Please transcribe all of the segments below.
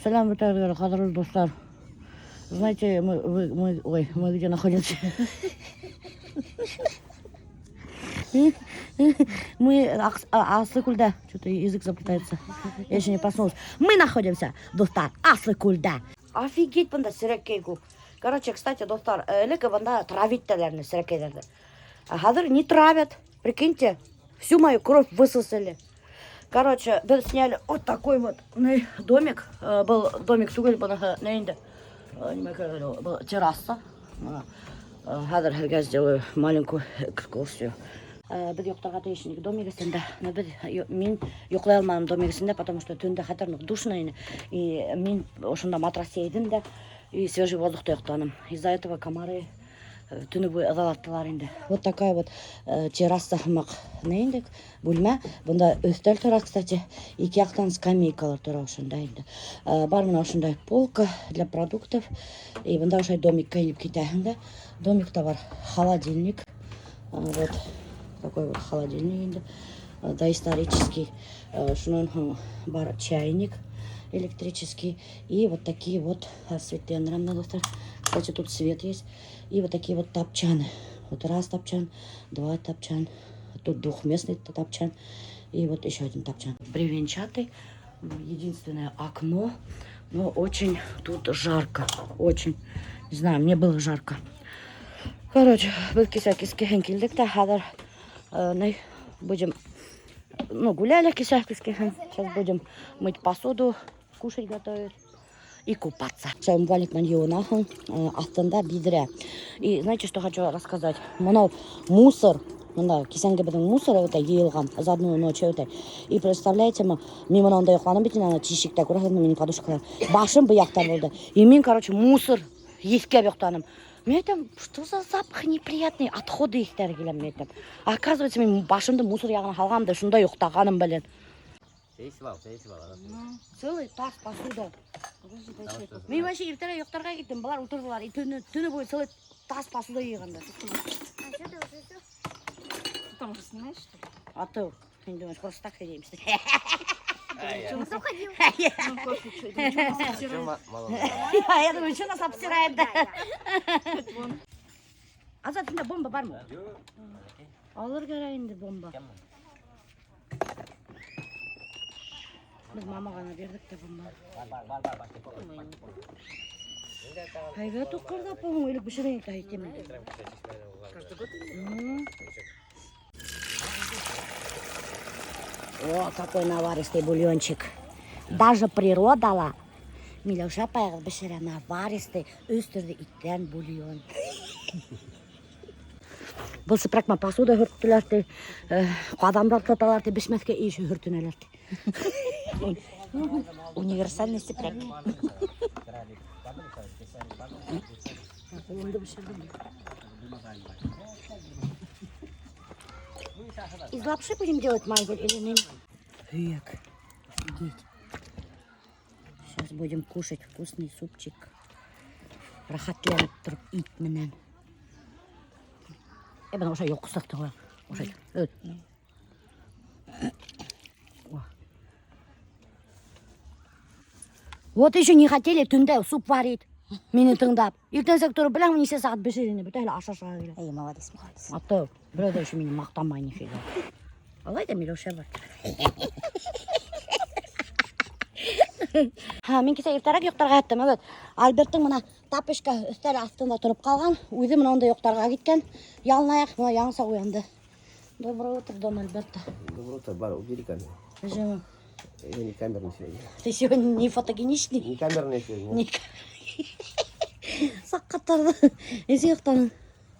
Сәләм бөтәгеҙгә, ҡәҙерле дуҫтар. Знаете, мы, вы, мы, ой, мы где находимся? Мы Аслыкүлдә. Что-то язык заплетается. Я еще не проснулась. Мы находимся, дуҫтар, Аслыкүлдә. Офигеть, бында серәкәй күп. Короче, кстати, дуҫтар, элек бында травить итәләр ине серәкәйҙәрҙе. А хәҙер не травят. Прикиньте, всю мою кровь высосали. Короче, беҙ сняли вот такой вот домик. Был домик түгел, быныһы ни инде? Нимә кәрәк, был терраса. Бына. Хәҙер һеҙгә сделаю маленькую экскурсию. Беҙ йоҡларға тейеш инек домик эсендә. Но мин йоҡлай алманым домик эсендә, потому что төндә хәтәр ныҡ душно ине. И мин ошонда матрас йәйҙем дә, и свежий воздухта йоҡланым. Из-за этого комары төнө буйы ыҙалаттылар инде. Вот такая вот терраса һымаҡ ни инде, бүлмә. Бында өҫтәл тора, кстати, ике яҡтан скамейкалар тора ошонда инде. Бар бына ошондай полка для продуктов. И бында ошолай домикка инеп китәһең дә. Домикта бар холодильник. Вот такой вот холодильник инде. Доисторический. Шунан һуң бар чайник электрический. И вот такие вот светлые, дуҫтар. Кстати, тут свет есть. И вот такие вот тапчаны. Вот раз тапчан, два тапчан. Тут двухместный тапчан. И вот еще один тапчан. Бревенчатый. Единственное окно. Но очень тут жарко. Очень. Не знаю, мне было жарко. Короче, беҙ кисә кискеһен килдек тә хәҙер ни, будем, ну, гуляли кисә кискеһен. Сейчас будем мыть посуду, кушать готовить и купаться. Умывальник менән йыуынаһың, аҫтында биҙрә. И знаете, что хочу рассказать? Мынау мусор, мында кисәнге беҙҙең мусор үтә йыйылған за одну ночь үтә. И представляете, мин мынауында йоҡланым бит инде, ана тишектә, күрәһегеҙме, минең подушкалар. Башым был яҡта булды. И мин, короче, мусор еҫкәп йоҡланым. Мин әйтәм, что за запах неприятный, отходы еҫтәре килә, мин әйтәм. Оказывается, мин башымды мусор яғына һалғам да, шунда йоҡлағаным, блин. Сәйсеп ал, сәйсеп ал. Целый таз посуда. Мин вообще иртәрәк йоҡларға киттем, былар ултырҙылар. И төнө буйы целый таз посуда йыйғандар. Ты там уже снимаешь, что ли? А ты, ты не думаешь, просто так сидим, что ли? Ну, кофе, что, ничего нас обсирает? А я думаю, что нас обсирает, да? Вон. Азат, һиндә бомба бармы? Алыр кәрәк инде бомба. Беҙ мамаға бирҙек тә бомба. Һәйбәт уҡыр ҙа һуң, элек бешергән итә әйтәм инде. Каждый год или? О, какой наваристый бульончик. Даже природа ла. Миләүшә апайығыҙ бешерә наваристый өс төрлө иттән бульон. Был сепрәк менән посуда һөрттөләр ти, ҡаҙандар тоталар ти, бешмәҫкә иш һөртөнәләр ти. Универсальный сепрәк. Ҡулымды бешерҙем. Из лапши будем делать майгуль или нет? Һөйәк. Офигеть. Сейчас будем кушать вкусный супчик. Рәхәтләнеп тороп ит менән. Бына ошо йолҡосаҡ та ошо. О. Вот еще не хотели төндә суп варить. Мине тыңлап. Иртәнсәк тороп беләм, нисә сәғәт бешер ине, бөтәһе лә аша-аша килә. Эй, молодец, молодец. Аты, берәү ҙә еще мине маҡтамай нифига. Алай ҙа Миләүшә бар. Һа, мин кисә иртәрәк йоҡларға яттым, әбәт. Альберттың бына тапочка өҫтәл аҫтында тороп ҡалған, үҙе бына унда йоҡларға киткән. Яланаяҡ, бына яңыса уянды. Доброе утро, Дон Альберто. Доброе утро, Бар, убери камеру. Почему? Я не камерный сегодня. Ты сегодня не фотогеничный? Не камерный сегодня. Не Саҡҡаттарҙы. Нисек йоҡланың?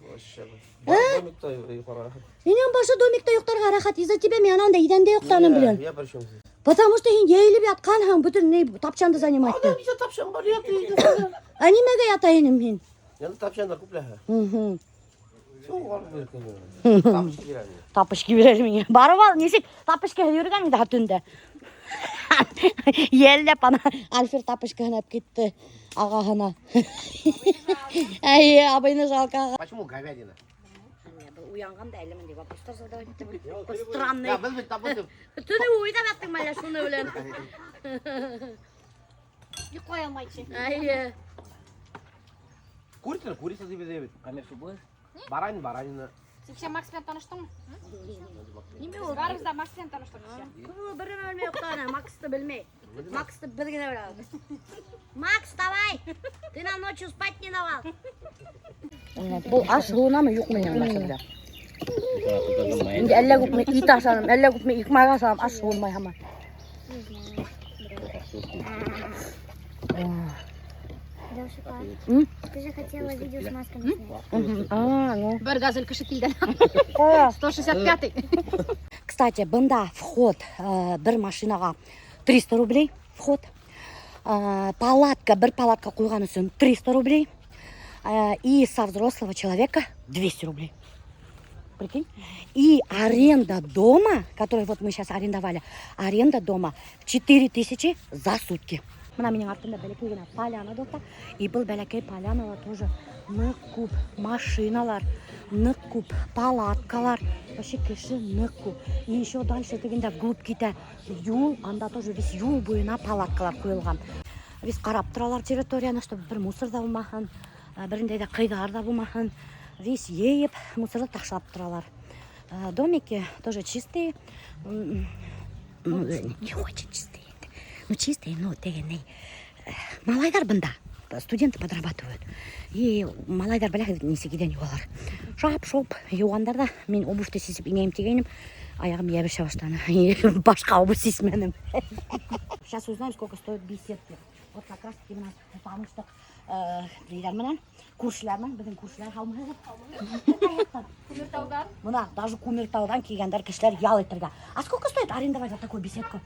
Вообще. Домикта йоҡларға рәхәт. Һинең башы домикта йоҡларға рәхәт. Из-за тебя мин ананда иҙәндә йоҡланым, блин. Я при чем здесь? Потому что һин йәйелеп ятҡанһың, бөтөн ни тапчанды занимать итте. Ана бит тапчан бар, ят өйҙә. Ә нимәгә ята инем һин? Янда тапчандар күп ләһә. Шул алып бир камераны. Тапочки бирә миңә. Тапочки бирә миңә. Барып ал, нисек тапочка йөрөгән инде төндә. Йәлләп ана Альфер тапочкаһын алып китте ағаһына. Әйе, абыйны жалко. Почему говядина? Уянған да әле мындай вопростар задавать итә. Странный. Я, беҙ бит, допустим. Төнө уйҙап яттың әле шуны белән. Йоҡлай алмай. Әйе. Курица, курица тип бит. Камершу будешь? Баранина, баранина. Син кисә Макс белән таныштыңмы? Нимә ул? Барыбыз да Макс белән таныштык кисә. Күбе бер нәмә белмәй юҡта, Максты белмәй. Максты беҙ генә беләбеҙ. Макс, давай! Ты нам ночью спать не давал. Был аш һыуынамы, юҡмы инде мәсәлә? Инде әллә күпме ит ашаным, әллә күпме икмәк ашаным, аш һыуынмай һаман. Лешика, М? ты же хотела видео с масками снять. А, ну. Бер газель кеше килде. 165-й. Кстати, бында вход бер машинаға 300 рублей вход. Палатка, бер палатка ҡуйған өсөн 300 рублей. И со взрослого человека 200 рублей. Прикинь? И аренда дома, который вот мы сейчас арендовали, аренда дома 4000 за сутки. Бына минең артымда бәләкәй генә поляна, дуҫтар. И был бәләкәй полянала тоже ныҡ күп машиналар, ныҡ күп палаткалар. Вообще кеше ныҡ күп. И еще дальше тегендә вглубь китә юл, анда тоже весь юл буйына палаткалар ҡуйылған. Весь ҡарап торалар территорияны, чтобы бер мусор ҙа булмаһын, бер ниндәй ҙә ҡыйҙар ҙа булмаһын. Весь йыйып, мусорҙы ташлап торалар. Домики тоже чистые. Ну, не очень чистые. Ну, чистые, но тегеней. Малайҙар бында. Студенты подрабатывают. И малайҙар беләһегеҙ нисек иҙән йыуалар. Шап-шоп йыуғандар ҙа, мин обувьты сисеп инәйем тигәйнем, аяғым йәбешә башланы. Башҡа обувь сисмәнем. Сейчас узнаем, сколько стоят беседки. Вот как раз таки бына таныштыҡ ниҙәр менән, күршеләр менән, беҙҙең күршеләр һаумыһығыҙ. Күмертауҙан. Бына даже Күмертауҙан килгәндәр кешеләр ял итергә. А сколько стоит арендовать вот такую беседку?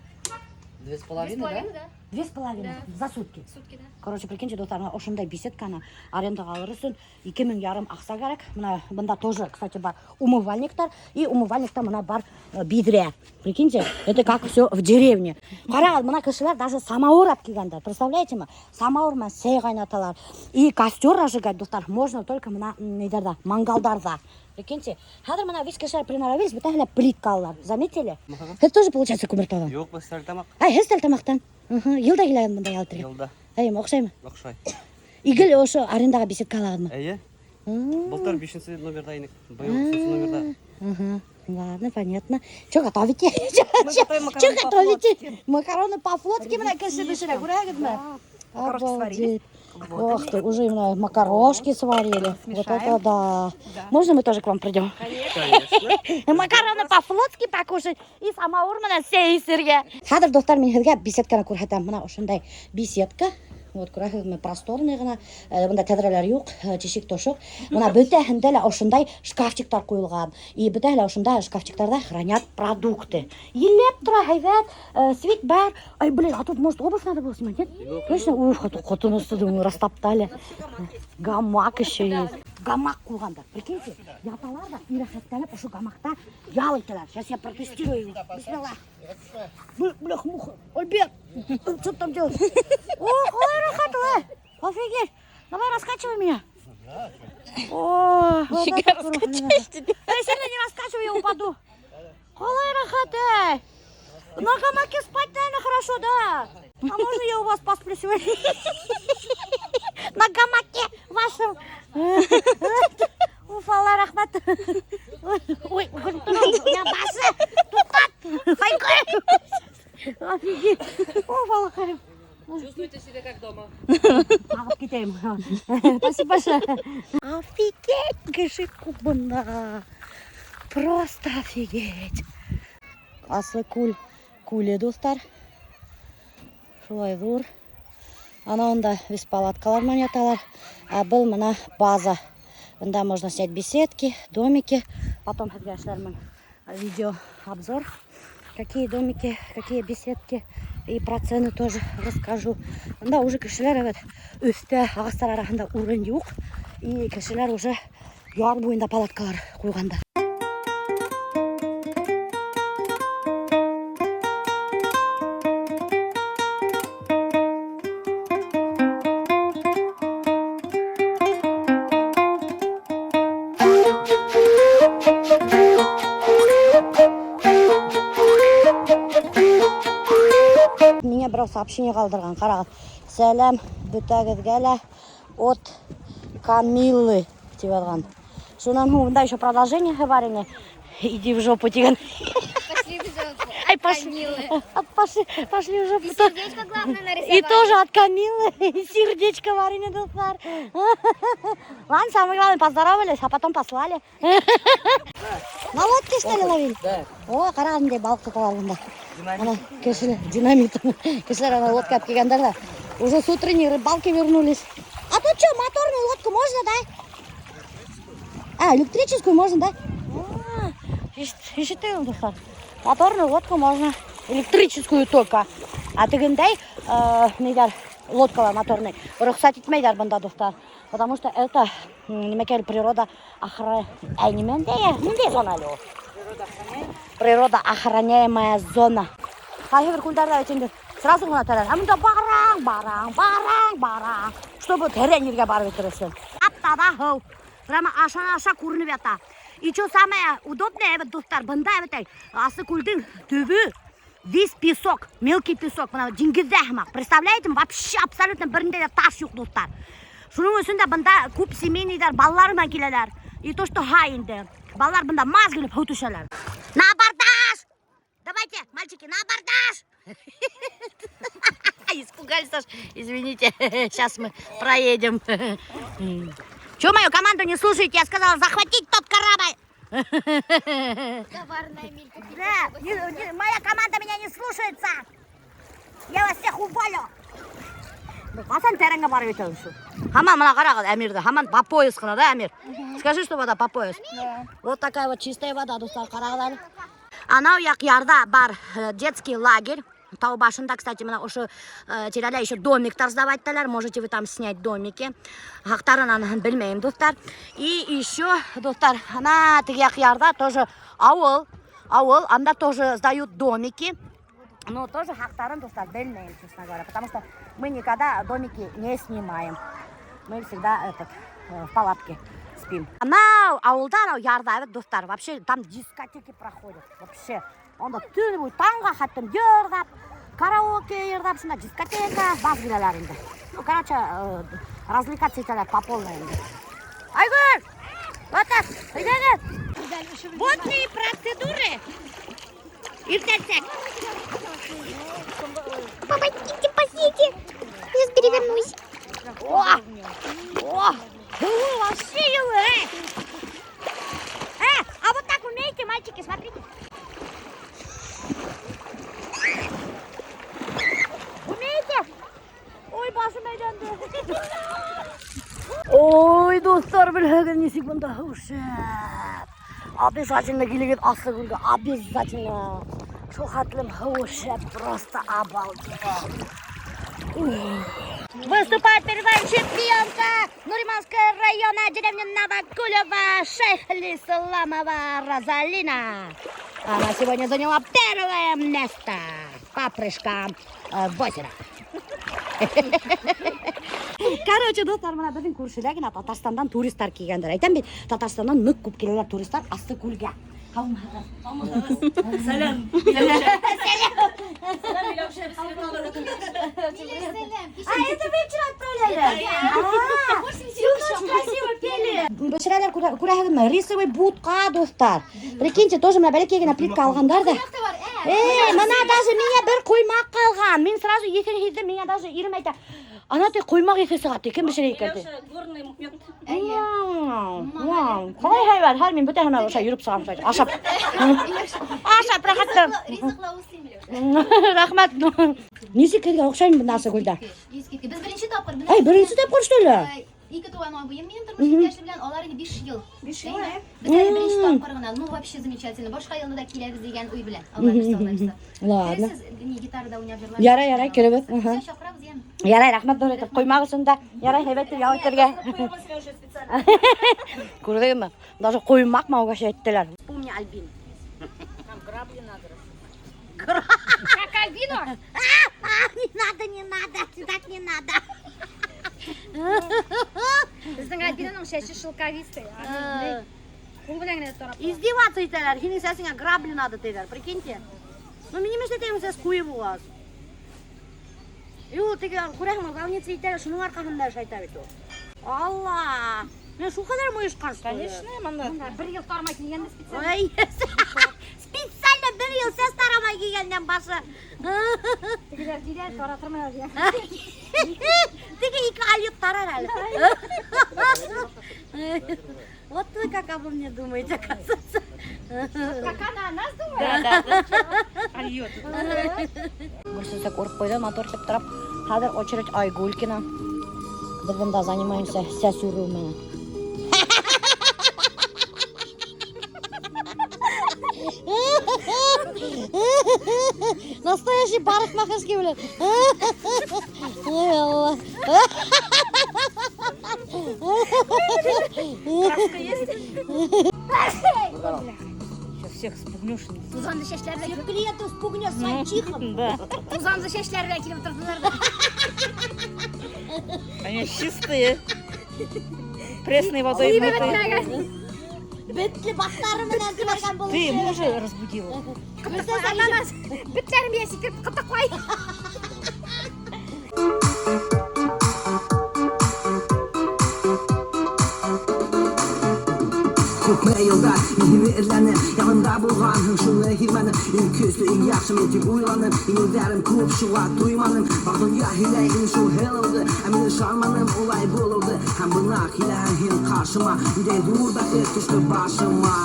2,5, да? 2,5 за сутки. Сутки, да. Короче, прикиньте, дуҫтар, бына ошондай беседканы арендаға алыр өсөн 2500 аҡса кәрәк. Бына бында тоже, кстати, бар умывальниктар. И умывальникта бына бар биҙрә. Прикиньте, это как все в деревне. Ҡарағыҙ, бына кешеләр даже самауыр алып килгәндәр. Представляете ме? Самауыр менән сәй ҡайнаталар. И костер разжигать, дуҫтар, можно только бына ниҙәрҙә, мангалдарҙа. Прикиньте, хәҙер бына весь кешеләр приноровились, бөтәһе лә плиткалар. Заметили? Һеҙ тоже, получается, Күмертауҙан? Юҡ, беҙ Стәрлетамаҡ. Ай, һеҙ Стәрлетамаҡтан. Йыл да киләһегеҙ бында ял итергә? Йылда. Әйе, оҡшаймы? Оҡшай. Игел ошо арендаға беседка алағыҙмы? Эйе. Былтыр бишенсе номерҙа инек, быйыл өсөнсө номерҙа. Ага. Ладно, понятно. Что готовите? Мы готовим Что макароны готовите? Макароны по-флотски бына кеше бешерә, күрәһегеҙме? Макарошки Обалдеть. сварили. Ох ты, уже именно макарошки сварили. Вот Смешаем. это да. Да. Можно мы тоже к вам придем? Конечно. Макароны по-флотски покушать и самауыр менән сәй эсергә. Хәҙер, дуҫтар, мин һеҙгә беседканы күрһәтәм. Бына ошондай беседка. Вот күрәһегеҙме, просторный ғына. Бында тәҙрәләр юҡ, тишек тошоҡ. Бына бөтәһендә лә ошондай шкафчиктар ҡуйылған. И бөтәһе лә ошондай шкафчиктарҙа хранят продукты. Елеп тора, һәйбәт, свет бар. Ай, блин, а тут, может, обувь надо было снимать, нет? Точно? Уф, а тут ҡотон осто, думаю, растоптали. Гамак еще есть. Гамак ҡуйғандар. Прикиньте, яталар ҙа рәхәтләнеп ошо гамакта ял итәләр. Сейчас я протестирую его. Бисмилла. Блях, муха. Альберт, что ты там делаешь? О, ой, рәхәт, ой. Офигеть. Давай раскачивай меня. О, вот Нифига это раскачаешь тебя. Эй, сильно не раскачивай, я упаду. Ҡалай рәхәт, эй. На гамаке спать, наверное, хорошо, да. А можно я у вас посплю сегодня? На гамаке вашем. Уф, Алла рәхмәт. Ой, у меня башы. Туҡтат. Офигеть. Уф, Аллаҡайым. Чувствуете себя как дома. Ағып китәйем. Спасибо большое. Офигеть, кеше күп бында. Просто офигеть. Аслыкүл күле, дуҫтар. Шулай ҙур. Ана унда весь палаткалар менән яталар. Ә был бына база. Бында можно снять беседки, домики. Потом һеҙгә эшләрмен видео обзор. Какие домики, какие беседки. И про цены тоже расскажу. Бында уже кешеләр әбәт өҫтә ағастар араһында урын юҡ. И кешеләр уже яр буйында палаткалар ҡуйғандар. Миңә берәү сообщение ҡалдырған, ҡарағыҙ. Сәләм бөтәгеҙгә лә от Камилы тип яҙған. Шунан һуң бында еще продолжение бар ине. Иди в жопу тигән. Пошли в жопу. Ай, пошли. Камилы. От, пошли, пошли в жопу. И сердечко главное нарисовали. И тоже от Камилы. И сердечко бар ине, дуҫтар. Ладно, самое главное, поздоровались, а потом послали. На лодке, что ли, ловили? Да. О, ҡарағыҙ, ниндәй балыҡ тоталар бында. Ана, кешеләр, динамит. Кешеләр ана лодка алып килгәндәр ҙә. Уже с утренней рыбалки вернулись. А тут что, моторную лодку можно, да? А, электрическую можно, да? А, ишеттегеҙ, дуҫтар. Моторную лодку можно. Электрическую только. А тегендәй, ниҙәр, лодкалар моторный. Рөхсәт итмәйҙәр бында, дуҫтар. Потому что это нимәкәй природа охра... Әй, нимәндәй? Ниндәй зона әле ул? Природа охраняемая зона. Ҡайһы бер күлдәрҙә бит инде сразу ғына тәрән. Ә бында бараң, бараң, бараң, бараң. Чтобы тәрән ергә барып етер өсөн. Тап-таҙа һыу. Прямо аша-аша күренеп ята. И что самое удобное, бит, дуҫтар, бында бит Аслыкүлдең төбө весь песок, мелкий песок, бына диңгеҙҙә һымаҡ. Представляете, вообще абсолютно бер ниндәй ҙә таш юҡ, дуҫтар. Шуның өсөн дә бында күп семейныйҙар балалар менән киләләр. И то, что һай инде. Балалар бында маз килеп һыу төшәләр. На абордаж! Давайте, мальчики, на абордаж! Испугались аж. Извините, сейчас мы проедем. Чего мою команду не слушаете? Я сказала захватить тот корабль. Коварная Милька. Да, моя команда меня не слушается. Я вас всех уволю. Ҡасан тәрәнгә барып етәбеҙ шул? Һаман бына ҡарағыҙ Әмирҙе, һаман по пояс ҡына, да, Әмир? Скажи, что вода по пояс. Вот такая вот чистая вода, дуҫтар, ҡарағыҙ әле. Анау яҡ ярҙа бар детский лагерь. Тау башында, кстати, бына ошо тирәлә еще домиктар сдавать итәләр. Можете вы там снять домики. Хаҡтарын аныһын белмәйем, дуҫтар. И еще, дуҫтар, ана теге яҡ ярҙа тоже ауыл. Ауыл, анда тоже сдают домики. Но тоже хаҡтарын, дуҫтар, белмәйем, честно говоря. Потому что мы никогда домики не снимаем. Мы всегда этот, в палатке спим. Анау ауылда, анау ярҙа, бит, дуҫтар, вообще там дискотеки проходят. Вообще. Унда төнө буйы таңға хәтлем йырлап, караоке йырлап, шунда дискотека, баз киләләр инде. Ну, короче, развлекаться итәләр по полной инде. Айгөл! Вот так, әйҙәгеҙ. Водные процедуры. Иртәнсәк. Помогите, спасите. Сейчас перевернусь. О! О! Фу, вообще йылы, э! А вот так умеете, мальчики, смотрите. Умеете? Ой, башым әйләнде. Ой, дуҫтар, белһәгеҙ, нисек бында һыу шәп. Обязательно килегеҙ Аслыкүлгә, обязательно. Шул хәтлем һыу шәп, просто обалдеть. Выступает перед вами чемпионка Нуриманского района деревни Новокулева Шейхлисламова Розалина. Она сегодня заняла первое место по прыжкам в озеро. Короче, дуҫтар, бына беҙҙең күршелә генә Татарстандан туристар килгәндәр. Әйтәм бит, Татарстандан ныҡ күп киләләр туристар Аслыкүлгә. Һаумыһығыҙ. Сәләм. Сәләм, Миләүшә, А это вы вчера отправляли? А, всю ночь красиво пели. Бешерәләр күрәһегеҙме? Рисовый бутҡа, дуҫтар. Прикиньте, тоже бына бәләкәй генә плитка алғандар ҙа. Эй, бына даже миңә бер ҡоймаҡ ҡалған. Мин сразу еҫен һиҙҙем, миңә даже ирем әйтә. Ана ти ҡоймаҡ еҫе сыға ти, кем бешерә икән ти. Горный мед. Ҡалай һәйбәт, хәҙер мин бөтәһен ошо йөрөп сығам шулай. Ашап. Ашап рәхәтләнеп. Ризыҡлы ауыҙ Миләүшә. Рәхмәт. Нисек һеҙгә оҡшаймы бында Аслыкүлдә? Беҙ беренсе тапҡыр. Ай, беренсе тапҡыр что ли? Ике туған абыйым минең тормош иптәше белән, алар инде 5 йыл. 5 йыл. Беҙ әле беренсе тапҡыр ғына. Ну, вообще замечательно. Башҡа йылны да киләбеҙ тигән уй белән. Алла бирһә, Алла бирһә. Ладно. Керерһегеҙ, ни, гитарада уйнап йырлар. Ярай, ярай, керәбеҙ. Аһа. Всё, саҡырабыҙ, йәме. Ярай, рәхмәт ҙур итеп ҡоймаҡ өсөн дә. Ярай, һәйбәт ял итергә. Күрҙегеҙме? Даже ҡоймаҡ менән угощать иттеләр. Вспомни Альбин. Там грабли надо. Как Альбину? А, не надо, не надо, так не надо. Беҙҙең Альбинаның сәсе шелковистый. Ҡул менән генә тарап. Издеваться итәләр. Һинең сәсеңә грабли надо тиҙәр, прикиньте. Ну, мин нимә эшләтәйем, сәс ҡуйы булғас. Юҡ, теге күрәһең, волниться итә, шуның арҡаһында шайта бит ул. Алла! Мин шул ҡәҙәр мойошҡан, что ли? Конечно, мында. Бында бер йыл тарамай килгәндә специально. Ой, специально бер йыл сәс тарамай килгәндән башы. Тегеләр килә, таратырмай әле. Теге ике алйот тарар әле. Вот вы как обо мне думаете, оказывается. Как она о нас думает? Да, да. Альет. Гөлсәсәк урып ҡуйҙы, матур итеп тороп. Хәҙер очередь Айгулькина. Беҙ бында занимаемся сәс үреү менән. Настоящий парикмахерский, блин. Ой, Алла. Краска есть? Сейчас всех спугнешь. Тузанлы сәсләр белән Всех клиентов спугнешь своим чихом. Да. Тузанлы сәсләр белән килеп утырҙылар да. Они чистые. Пресной водой мытые. Бетле баштары менән тибәргән булып. Ты мужа разбудила. Ананас. Бетләрем я сикереп ҡытыҡлай. Күпме йылдар мин һине эҙләнем, янымда булғанһың, шуны һиҙмәнем. Иң көслө, иң яҡшы мин тип уйланым, еңеүҙәрем күп, шуға туйманым. Бар донъя һөйләй ине шул һылыуҙы, ә мин ышанманым улай булыуҙы. Һәм бына киләһең һин ҡаршыма, ниндәй ҙур бәхет төштө башыма.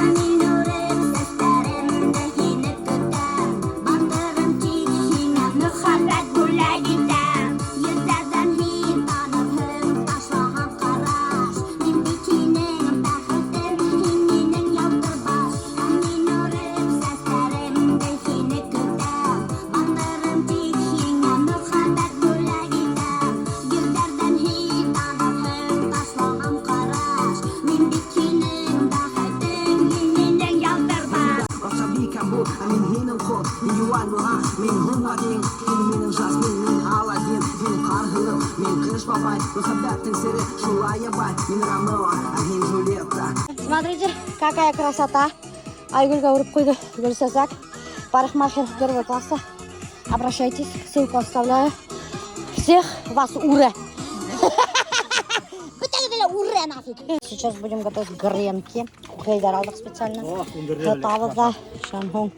Мин үреп сәстәремде һине көтәм, бардырым тик һиңә мөхәббәт бүләк итәм. Йөҙҙәрҙән һин танырһың ташлаған ҡараш, мин бит һинең бәхетем, һин минең ялтыр баш. Мин үреп сәстәремде һине көтәм, бардырым тик һиңә мөхәббәт бүләк итәм. Йөҙҙәрҙән һин танырһың ташлаған ҡараш, мин бит һинең бәхетем, һин минең ялтыр баш. Аҡсабикә бул, ә мин һинең ҡол. Мин йыуан булһаң, мин һуңға тиң. Һин минең Жасмин, мин Аладдин. Һин ҡар һылыу, мин ҡыш бабай. Мөхәббәттең сере шулай ябай. Мин Ромео, ә һин Джульетта. Смотрите, какая красота. Айгөлгә үреп ҡуйҙы Гөлсәсәк. Парикмахер первого класса. Обращайтесь, ссылку оставляю. Всех вас ура! Бөтәгеҙҙе лә ура нафиг! Сейчас будем готовить гренки. Күкәйҙәр алдыҡ специально. Табаҙа, шамһуң.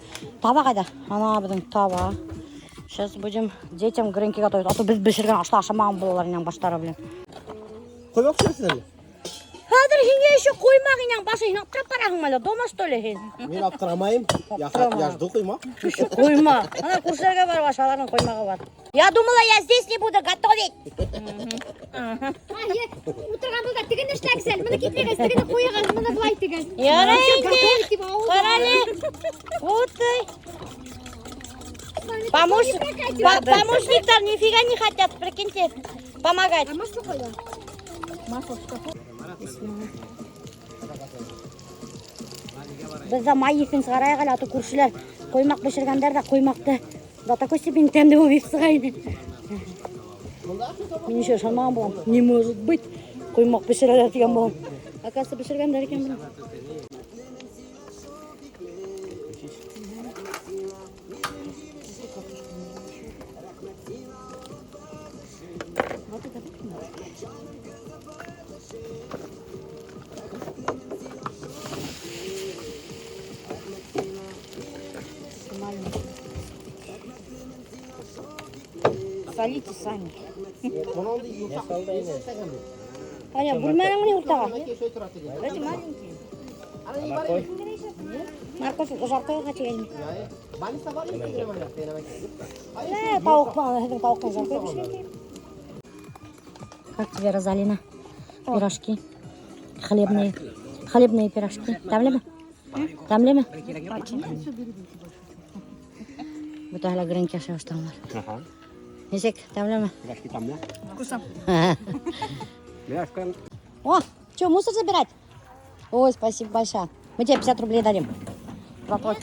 Таба ҡайҙа? Ана беҙҙең таба. Сейчас будем детям гренки готовить. А то беҙ бешергән ашты ашамаған булалар инәң баштары, блин. Ҡоймаҡ бешерәһең әле? Хәҙер һиңә еще ҡоймаҡ инәң башы. Һин аптырап бараһың әле? Дома что ли һин? Мин аптырамайым. Аптырама. Я жду ҡоймаҡ. Еще ҡоймаҡ. Ана күршеләргә барып аша, аларҙың ҡоймағы бар. Я думала, я здесь не буду готовить. Ултырған был да тегене эшләгеҙ әле, быны китерегеҙ, тегене ҡуйығыҙ, быны былай тигән. Ярай инде. Готовить тип ауыл. Ҡара әле. Вот ты. Помощниктар нифига не хотят, прикиньте, помогать. А масло ҡайҙа? Масло в шкафу. Беҙ ҙә май еҫен сығарайыҡ әле, а то күршеләр ҡоймаҡ бешергәндәр ҙә ҡоймаҡты до такой степени тәмле булып еҫ сыға ине. Мин еще ышанмаған булам. Не может быть, ҡоймаҡ бешерәләр тигән булам. Оказывается, бешергәндәр икән быны. Солите сами. Аня, бүлмәнең ни уртаға? Эти маленькие. Морковь жаркое тигән. Ә, тауыҡ, һеҙҙең тауыҡтан жаркое бешергән. Как тебе, Розалина? Пирожки. Хлебные. Хлебные пирожки. Тәмлеме? Тәмлеме? Бөтәһе лә гренки ашай башланылар. Ага. Нисек, тәмлеме? Пирожки тәмле. Вкусно. Пирожка. О, что, мусор забирать? Ой, спасибо большое. Мы тебе 50 рублей дадим. За твой...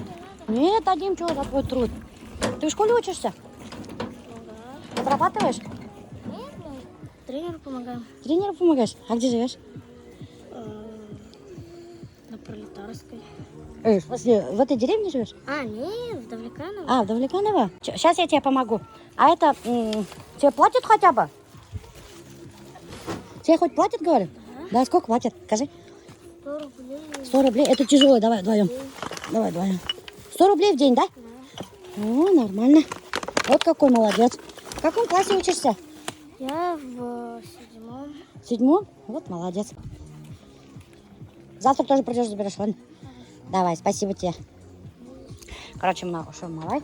Нет, дадим, что за твой труд. Ты в школе учишься? Подрабатываешь? Нет, тренеру помогаю. Тренеру помогаешь? А где живешь? На Пролетарской. В смысле, в этой деревне живешь? А, нет, в Давлеканово. А, в Давлеканово? Сейчас я тебе помогу. А это, тебе платят хотя бы? Тебе хоть платят, говорю? Да, сколько платят? Скажи. 100 рублей. 100 рублей. Это тяжело, давай вдвоем. Давай вдвоем. 100 рублей в день, да? О, нормально. Вот какой молодец. В каком классе учишься? Я в седьмом. Седьмом? Вот молодец. Завтра тоже придешь, заберешь, ладно? Давай, спасибо тебе. Короче, бына ошо малай.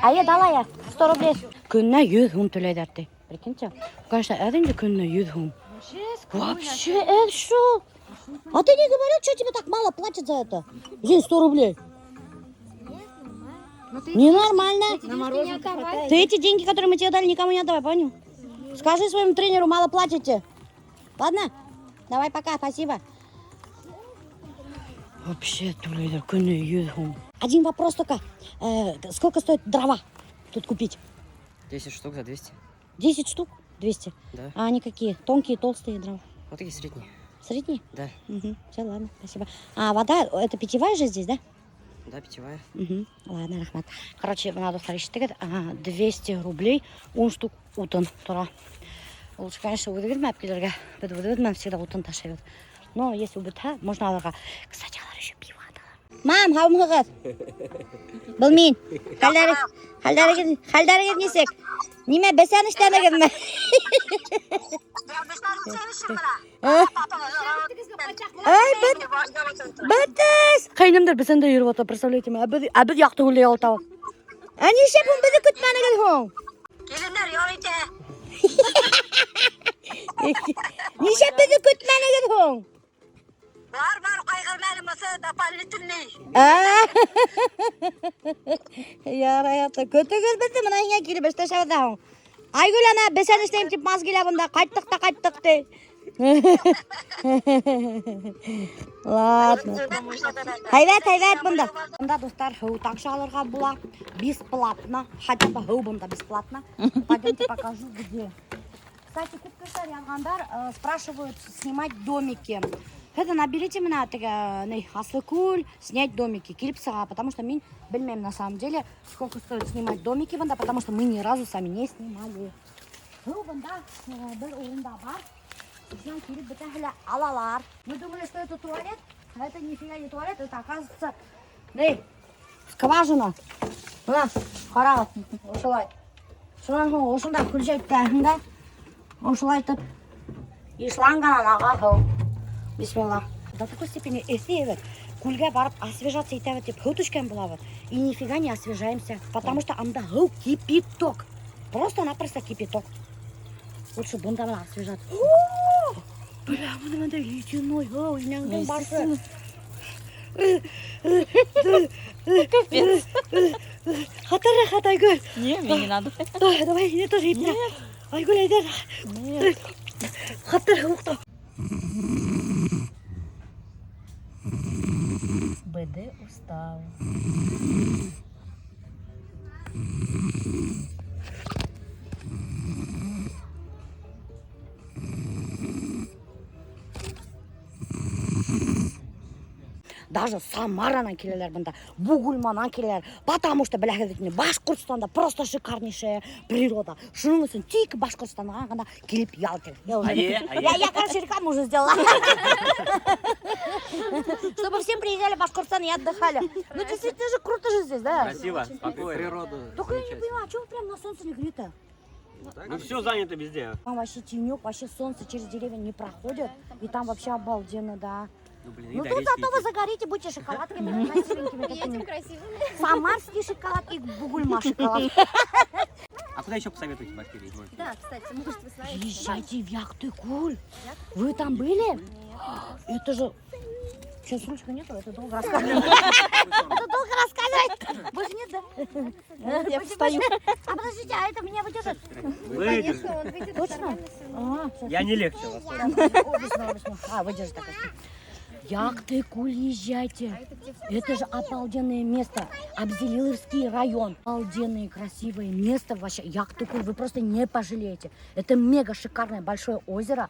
А я дала я 100 рублей. Көнөнә 100 һум түләйҙәр ти. Прикиньте. Конечно, әҙ инде көнөнә 100 һум. Вообще, это что? А ты не говорил, что тебе так мало платят за это? Здесь 100 рублей. Ненормально. Ты эти деньги, которые мы тебе дали, никому не отдавай, понял? Скажи своему тренеру, мало платите. Ладно? Давай, пока, спасибо. Вообще, түләйҙәр көнөнә 100 һум. Один вопрос только. Сколько стоит дрова тут купить? 10 штук за 200. 10 штук? 200? Да. А они какие? Тонкие, толстые дрова? Вот такие средние. Средние? Да. Угу. Все, ладно, спасибо. А вода, это питьевая же здесь, да? Да, питьевая. Угу. Ладно, рәхмәт. Короче, надо дуҫтар, 200 рублей, 10 штук утын тора. Лучше, конечно, үҙегеҙ менән килергә. Беҙ үҙебеҙ менән всегда утын ташыйбыҙ. Но если бөтһә, можно алырға. Кстати, алар еще пиво аталар. Мам, һаумыһығыҙ? Был мин. Хәлдәрегеҙ нисек? Нимә, бесән эшләнегеҙме? Ай, бөтөс. Ҡәйнәмдәр бесәндә йөрөп ята, представляете ме? Ә беҙ Яҡтыкүлдә ялтабыҙ. Ә нишләп һуң беҙҙе көтмәнегеҙ һуң? Килендәр ял итә. Нишләп беҙҙе көтмәнегеҙ һуң? Бар, бар, ҡайғырма әле, мысы дополнительный. Ярай, ата. Көтөгөҙ беҙҙе, бына һиңә килеп эшләшәбеҙ ҙә һуң. Айгөл ана бесән эшләйем тип маз килә бында. Ҡайттыҡ та ҡайттыҡ ти. Ладно. Һәйбәт, һәйбәт бында. Бында, дуҫтар, һыу также алырға була. Бесплатно. Хотя бы һыу бында бесплатно. Пойдемте покажу, где. Кстати, күп кешеләр яҙғандар, спрашивают снимать домики. Это наберите меня, теге, ни, Аслыкүл, снять домики. Килеп сыға, потому что мин белмәйем на самом деле, сколько стоит снимать домики бында, потому что мы ни разу сами не снимали. Һыу бында, бер урында бар. Шунан килеп бөтәһе лә алалар. Мы думали, что это туалет, а это нифига не туалет, это оказывается, ни, скважина. Бына, ҡарағыҙ, ошолай. Шунан һуң ошонда күлжәйттәһең дә, ошолайтып, и шланганан аға һыу. Бисмилла. До такой степени эҫе бит. Күлгә барып освежаться итәбеҙ тип һыу төшкән булабыҙ. И нифига не освежаемся, потому что анда һыу кипяток. Просто-напросто кипяток. Лучше бында бына освежаться. О! Бля, бына бында ледяной һыу, инәңдең башы. Капец. Хәтәр рәхәт, Айгөл. Не, мне не надо. Давай, давай, мне тоже ипля. Айгөл, әйҙә. Нет. Хәтәр һыуыҡта. БД устал. Даже Самаранан киләләр бында, Бугульманан киләләр, потому что беләһегеҙ бит инде, Башҡортостанда просто шикарнейшая природа. Шуның өсөн тик Башҡортостанға ғына килеп ял итәләр. Я уже Ае, ае. Я, короче, рекламу уже сделала. Чтобы всем приезжали в Башкортостан и отдыхали. Ну, действительно же круто же здесь, да? Красиво, спокойно. Природа. Только я не понимаю, а чего вы прям на солнце легли-то? Ну все занято везде. Там вообще тенек, вообще солнце через деревья не проходит. И там вообще обалденно, да. Ну, блин, и Ну до тут речки зато вы идти. загорите, будете шоколадками красивенькими такими. Едем красивыми. Самарский шоколад и Бугульма шоколад. А куда еще посоветуете в Башкирии? Может? Да, кстати, может, вы знаете. Езжайте в Яхты-Куль. Вы там были? Это же... Сейчас ручка нету, это долго рассказывать. Это долго рассказывать. Больше нет, да? Я встаю. А подождите, а это меня выдержит? Выдержит. Конечно, он выйдет Точно? нормально всё. А, всё. Я не легче вас. А, выдержит так. Яхты-Куль езжайте. Это же обалденное место. Абзелиловский район. Обалденное, красивое место вообще. Яхты-Куль, вы просто не пожалеете. Это мега шикарное большое озеро.